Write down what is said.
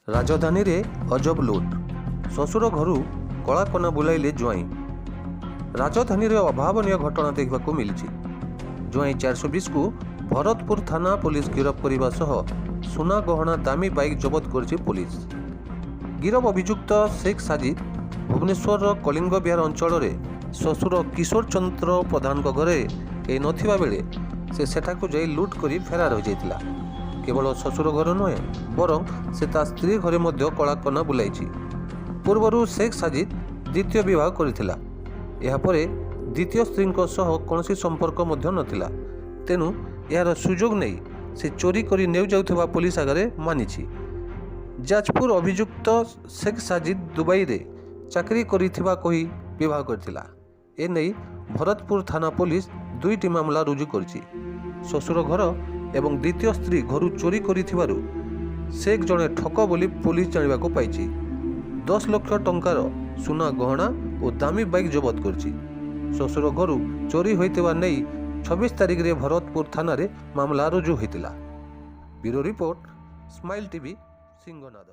ରାଜଧାନୀରେ ଅଜବ ଲୁଟ୍, ଶ୍ୱଶୁର ଘରୁ କଳାକନା ବୁଲାଇଲେ ଜ୍ୱାଇଁ। ରାଜଧାନୀରେ ଅଭାବନୀୟ ଘଟଣା ଦେଖିବାକୁ ମିଳିଛି। ଜ୍ୱାଇଁ 420କୁ ଭରତପୁର ଥାନା ପୋଲିସ ଗିରଫ କରିବା ସହ ସୁନା ଗହଣା, ଦାମୀ ବାଇକ୍ ଜବତ କରିଛି ପୋଲିସ। ଗିରଫ ଅଭିଯୁକ୍ତ ଶେଖ୍ ସାଜିଦ ଭୁବନେଶ୍ୱରର କଳିଙ୍ଗ ବିହାର ଅଞ୍ଚଳରେ ଶ୍ୱଶୁର କିଶୋର ଚନ୍ଦ୍ର ପ୍ରଧାନଙ୍କ ଘରେ କେହି ନଥିବା ବେଳେ ସେ ସେଠାକୁ ଯାଇ ଲୁଟ୍ କରି ଫେରାର ହୋଇଯାଇଥିଲା। କେବଳ ଶ୍ୱଶୁର ଘର ନୁହେଁ, ବରଂ ସେ ତା ସ୍ତ୍ରୀ ଘରେ ମଧ୍ୟ କଳାକନା ବୁଲାଇଛି। ପୂର୍ବରୁ ଶେଖ୍ ସାଜିଦ ଦ୍ୱିତୀୟ ବିବାହ କରିଥିଲା। ଏହାପରେ ଦ୍ୱିତୀୟ ସ୍ତ୍ରୀଙ୍କ ସହ କୌଣସି ସମ୍ପର୍କ ମଧ୍ୟ ନଥିଲା। ତେଣୁ ଏହାର ସୁଯୋଗ ନେଇ ସେ ଚୋରି କରି ନେଉଯାଉଥିବା ପୋଲିସ ଆଗରେ ମାନିଛି। ଯାଜପୁର ଅଭିଯୁକ୍ତ ଶେଖ୍ ସାଜିଦ ଦୁବାଇରେ ଚାକିରି କରିଥିବା କହି ବିବାହ କରିଥିଲା। ଏନେଇ ଭରତପୁର ଥାନା ପୋଲିସ ଦୁଇଟି ମାମଲା ରୁଜୁ କରିଛି। ଶ୍ୱଶୁର ଘର ଏବଂ ଦ୍ୱିତୀୟ ସ୍ତ୍ରୀ ଘରୁ ଚୋରି କରିଥିବାରୁ ଶେଖ୍ ଜଣେ ଠକ ବୋଲି ପୋଲିସ ଜାଣିବାକୁ ପାଇଛି। 10 ଲକ୍ଷ ଟଙ୍କାର ସୁନା ଗହଣା ଓ ଦାମୀ ବାଇକ୍ ଜବତ କରିଛି। ଶ୍ୱଶୁର ଘରୁ ଚୋରି ହୋଇଥିବା ନେଇ 26 ତାରିଖରେ ଭରତପୁର ଥାନାରେ ମାମଲା ରୁଜୁ ହୋଇଥିଲା। Bureau report, smile TV, ସିଂହନାଦ।